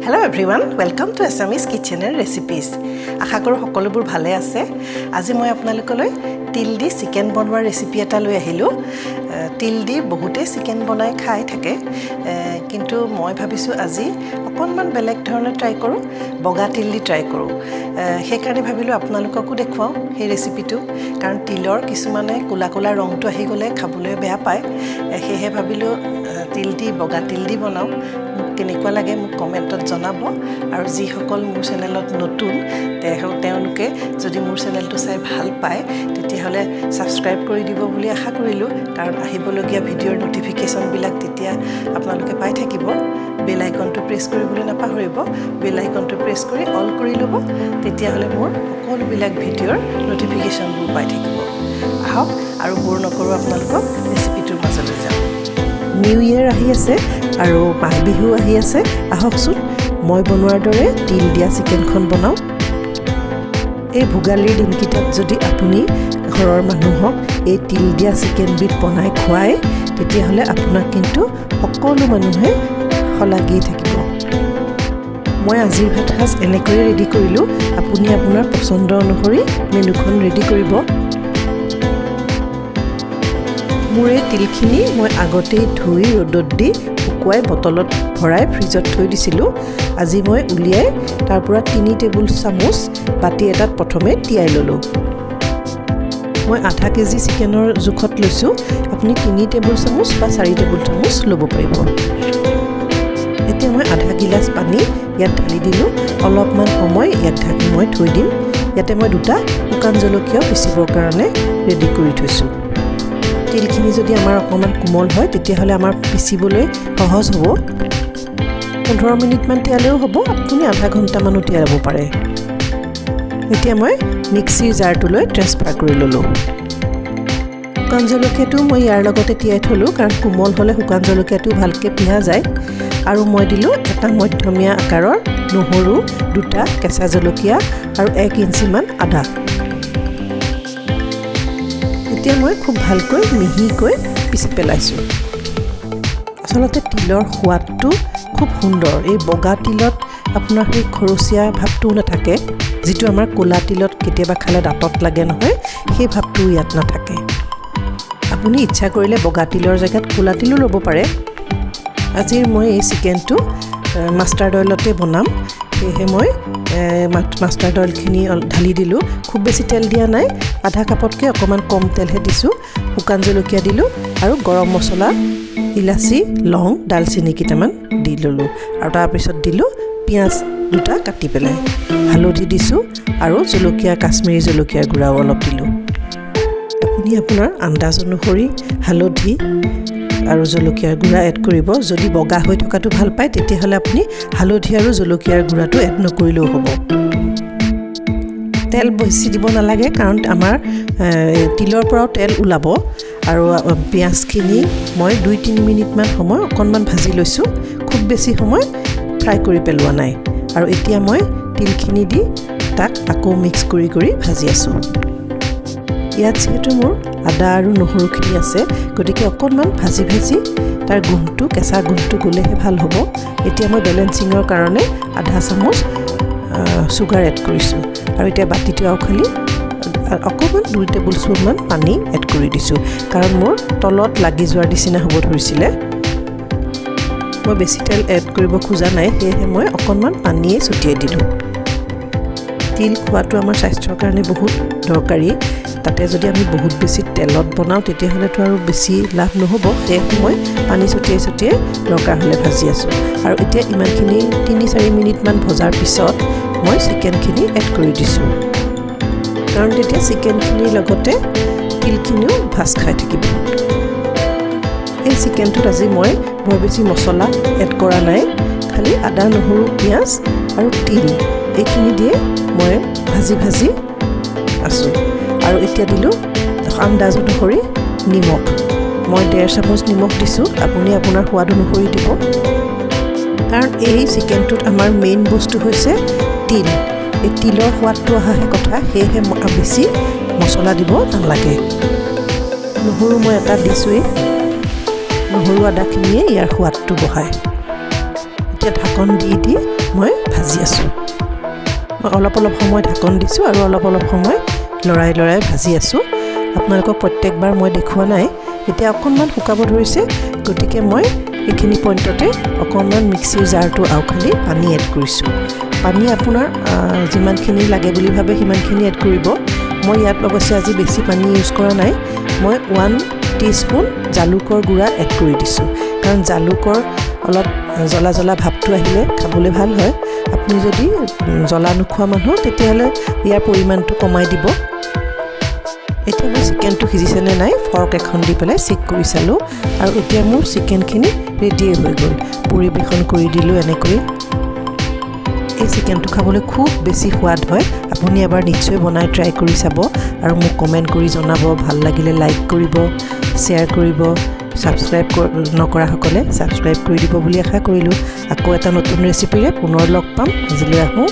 Hello everyone, welcome to Assamese Kitchen and Recipes. আশা কৰোঁ সকলোবোৰ ভালে আছে। আজি মই আপোনালোকলৈ তিল দি চিকেন বনোৱাৰ ৰেচিপি এটা লৈ আহিলোঁ। তিল দি বহুতেই চিকেন বনাই খাই থাকে, কিন্তু মই ভাবিছোঁ আজি অকণমান বেলেগ ধৰণে ট্ৰাই কৰোঁ, বগা তিল দি ট্ৰাই কৰোঁ। সেইকাৰণে ভাবিলোঁ আপোনালোককো দেখুৱাওঁ সেই ৰেচিপিটো, কাৰণ তিলৰ কিছুমানে ক'লা ক'লা ৰংটো আহি গ'লে খাবলৈ বেয়া পায়। সেয়েহে ভাবিলোঁ তিল দি, বগা তিল দি বনাওঁ। মোক কেনেকুৱা লাগে মোক কমেণ্টত জনাব। আৰু যিসকল মোৰ চেনেলত নতুন, তেওঁলোকে যদি মোৰ চেনেলটো চাই ভাল পায়, তেতিয়াহ'লে ছাবস্ক্ৰাইব কৰি দিব বুলি আশা কৰিলোঁ, কাৰণ আহিবলগীয়া ভিডিঅ'ৰ ন'টিফিকেশ্যনবিলাক তেতিয়া আপোনালোকে পাই থাকিব। বেল আইকনটো প্ৰেছ কৰিবলৈ নাপাহৰিব। বেল আইকনটো প্ৰেছ কৰি অল কৰি ল'ব, তেতিয়াহ'লে মোৰ সকলোবিলাক ভিডিঅ'ৰ ন'টিফিকেশ্যনবোৰ পাই থাকিব। আহক আৰু ব'ৰ নকৰোঁ, আপোনালোকক ৰেচিপিটোৰ মাজলৈ যাওঁ। নিউ ইয়েৰ আহি আছে আৰু মাঘ বিহু আহি আছে। আহকচোন, মই বনোৱাৰ দৰে তিল দিয়া চিকেনখন বনাওঁ। এই ভোগালীৰ দিনকেইটাত যদি আপুনি ঘৰৰ মানুহক এই তিল দিয়া চিকেনবিধ বনাই খুৱায়, তেতিয়াহ'লে আপোনাক কিন্তু সকলো মানুহে শলাগিয়ে থাকিব। মই আজিৰ ভাতসাঁজ এনেকৈয়ে ৰেডি কৰিলোঁ। আপুনি আপোনাৰ পচন্দ অনুসৰি মেনুখন ৰেডি কৰিব। মোৰ এই তিলখিনি মই আগতেই ধুই ৰ'দত দি শুকুৱাই বটলত ভৰাই ফ্ৰিজত থৈ দিছিলোঁ। আজি মই উলিয়াই তাৰ পৰা 3 টেবুল চামুচ বাতি এটাত প্ৰথমে তিয়াই ল'লোঁ। মই আধা কেজি চিকেনৰ জোখত লৈছোঁ। আপুনি 3 টেবুল চামুচ বা 4 টেবুল চামুচ ল'ব পাৰিব। এতিয়া মই আধা গিলাচ পানী ইয়াত ঢালি দিলোঁ। অলপমান সময় ইয়াক ঢাকি মই থৈ দিম। ইয়াতে মই দুটা শুকান জলকীয়াও পিচিবৰ কাৰণে ৰেডি কৰি থৈছোঁ। তিলখিনি যদি আমাৰ অকণমান কোমল হয়, তেতিয়াহ'লে আমাৰ পিচিবলৈ সহজ হ'ব। 15 মিনিটমান তিয়ালেও হ'ব, আপুনি আধা ঘণ্টামানো তিয়াব পাৰে। এতিয়া মই মিক্সিৰ জাৰটোলৈ ট্ৰেন্সফাৰ কৰি ল'লোঁ। শুকান জলকীয়াটো মই ইয়াৰ লগতে তিয়াই থ'লোঁ, কাৰণ কোমল হ'লে শুকান জলকীয়াটো ভালকৈ পিহা যায়। আৰু মই দিলোঁ এটা মধ্যমীয়া আকাৰৰ নহৰু, দুটা কেঁচা জলকীয়া আৰু 1 ইঞ্চিমান আদা। এতিয়া মই খুব ভালকৈ মিহিকৈ পিচি পেলাইছোঁ। আচলতে তিলৰ সোৱাদটো খুব সুন্দৰ। এই বগা তিলত আপোনাৰ সেই খৰচীয়া ভাৱটোও নাথাকে, যিটো আমাৰ ক'লা তিলত কেতিয়াবা খালে দাঁতত লাগে নহয়, সেই ভাৱটোও ইয়াত নাথাকে। আপুনি ইচ্ছা কৰিলে বগা তিলৰ জেগাত ক'লা তিলো ল'ব পাৰে। আজিৰ মই এই চিকেনটো মাষ্টাৰ্ড অইলতে বনাম। সেয়েহে মই মাষ্টাৰ্ড অইলখিনি ঢালি দিলোঁ। খুব বেছি তেল দিয়া নাই, আধা কাপতকৈ অকণমান কম তেলহে দিছোঁ। শুকান জলকীয়া দিলোঁ আৰু গৰম মছলা, ইলাচি, লং, ডালচেনি কেইটামান দি ল'লোঁ। আৰু তাৰপিছত দিলোঁ পিঁয়াজ দুটা কাটি পেলাই, হালধি দিছোঁ আৰু জলকীয়া, কাশ্মীৰী জলকীয়াৰ গুড়াও অলপ দিলোঁ। আপুনি আপোনাৰ আন্দাজ অনুসৰি হালধি আৰু জলকীয়াৰ গুড়া এড কৰিব। যদি বগা হৈ থকাটো ভাল পায়, তেতিয়াহ'লে আপুনি হালধি আৰু জলকীয়াৰ গুড়াটো এড নকৰিলেও হ'ব। তেল বেছি দিব নালাগে, কাৰণ আমাৰ তিলৰ পৰাও তেল ওলাব। আৰু পিঁয়াজখিনি মই 2-3 মিনিটমান সময় অকণমান ভাজি লৈছোঁ, খুব বেছি সময় ফ্ৰাই কৰি পেলোৱা নাই। আৰু এতিয়া মই তিলখিনি দি তাক আকৌ মিক্স কৰি কৰি ভাজি আছোঁ। ইয়াত যিহেতু মোৰ আদা আৰু নহৰুখিনি আছে, গতিকে অকণমান ভাজি ভাজি তাৰ গোন্ধটো, কেঁচা গোন্ধটো গ'লেহে ভাল হ'ব। এতিয়া মই বেলেঞ্চিঙৰ কাৰণে আধা চামুচ চুগাৰ এড কৰিছোঁ। আৰু এতিয়া বাতিটো আৰু খালি অকণমান 2 টেবুল স্পুনমান পানী এড কৰি দিছোঁ, কাৰণ মোৰ তলত লাগি যোৱাৰ নিচিনা হ'ব ধৰিছিলে। মই বেছি তেল এড কৰিব খোজা নাই, সেয়েহে মই অকণমান পানীয়ে ছটিয়াই দিলোঁ। তিল খোৱাটো আমাৰ স্বাস্থ্যৰ কাৰণে বহুত দৰকাৰী। তাতে যদি আমি বহুত বেছি তেলত বনাওঁ, তেতিয়াহ'লেতো আৰু বেছি লাভ নহ'ব। সেয়েহে মই পানী ছটিয়াই ছটিয়াই দৰকাৰ হ'লে ভাজি আছোঁ। আৰু এতিয়া ইমানখিনি 3-4 মিনিটমান ভজাৰ পিছত মই চিকেনখিনি এড কৰি দিছোঁ, কাৰণ তেতিয়া চিকেনখিনিৰ লগতে তিলখিনিও ভাজ খাই থাকিব। এই চিকেনটোত আজি মই বৰ বেছি মছলা এড কৰা নাই। খালি আদা, নহৰু, পিঁয়াজ আৰু তিল এইখিনি দিয়ে মই ভাজি ভাজি আছোঁ। আৰু এতিয়া দিলোঁ আন্দাজ অনুসৰি নিমখ। মই ডেৰ চামুচ নিমখ দিছোঁ, আপুনি আপোনাৰ সোৱাদ অনুসৰি দিব, কাৰণ এই চিকেনটোত আমাৰ মেইন বস্তু হৈছে তিল। এই তিলৰ সোৱাদটো অহাহে কথা, সেয়েহে বেছি মছলা দিব নালাগে। নহৰু মই এটা দিছোঁৱেই। নহৰু আদাখিনিয়ে ইয়াৰ সোৱাদটো বঢ়ায়। এতিয়া এতিয়া ঢাকন দি দি মই ভাজি আছোঁ। মই অলপ অলপ সময় ঢাকন দিছোঁ আৰু অলপ অলপ সময় লৰাই লৰাই ভাজি আছোঁ। আপোনালোকক প্ৰত্যেকবাৰ মই দেখুওৱা নাই। এতিয়া অকণমান শুকাব ধৰিছে, গতিকে মই এইখিনি পইণ্টতে অকণমান মিক্সিৰ জাৰটো আওখালি পানী এড কৰিছোঁ। পানী আপোনাৰ যিমানখিনি লাগে বুলি ভাবে সিমানখিনি এড কৰিব। মই ইয়াত অৱশ্যে আজি বেছি পানী ইউজ কৰা নাই। মই 1 টিস্পুন জালুকৰ গুড়া এড কৰি দিছোঁ, কাৰণ জালুকৰ অলপ জ্বলা জ্বলা ভাৱটো আহিলে খাবলৈ ভাল হয়। আপুনি যদি জ্বলা নোখোৱা মানুহ, তেতিয়াহ'লে ইয়াৰ পৰিমাণটো কমাই দিব। এতিয়া মই চিকেনটো সিজিছেনে নাই ফৰ্ক এখন দি পেলাই চেক কৰি চালোঁ আৰু এতিয়া মোৰ চিকেনখিনি ৰেডিয়ে হৈ গ'ল। পৰিৱেশন কৰি দিলোঁ এনেকৈ। এই চিকেনটো খাবলৈ খুব বেছি সোৱাদ হয়। আপুনি এবাৰ নিশ্চয় বনাই ট্ৰাই কৰি চাব আৰু মোক কমেণ্ট কৰি জনাব। ভাল লাগিলে লাইক কৰিব, শ্বেয়াৰ কৰিব, ছাবস্ক্ৰাইব নকৰাসকলে ছাবস্ক্ৰাইব কৰি দিব বুলি আশা কৰিলোঁ। আকৌ এটা নতুন ৰেচিপিৰে পুনৰ লগ পাম। আজিলৈ আহোঁ।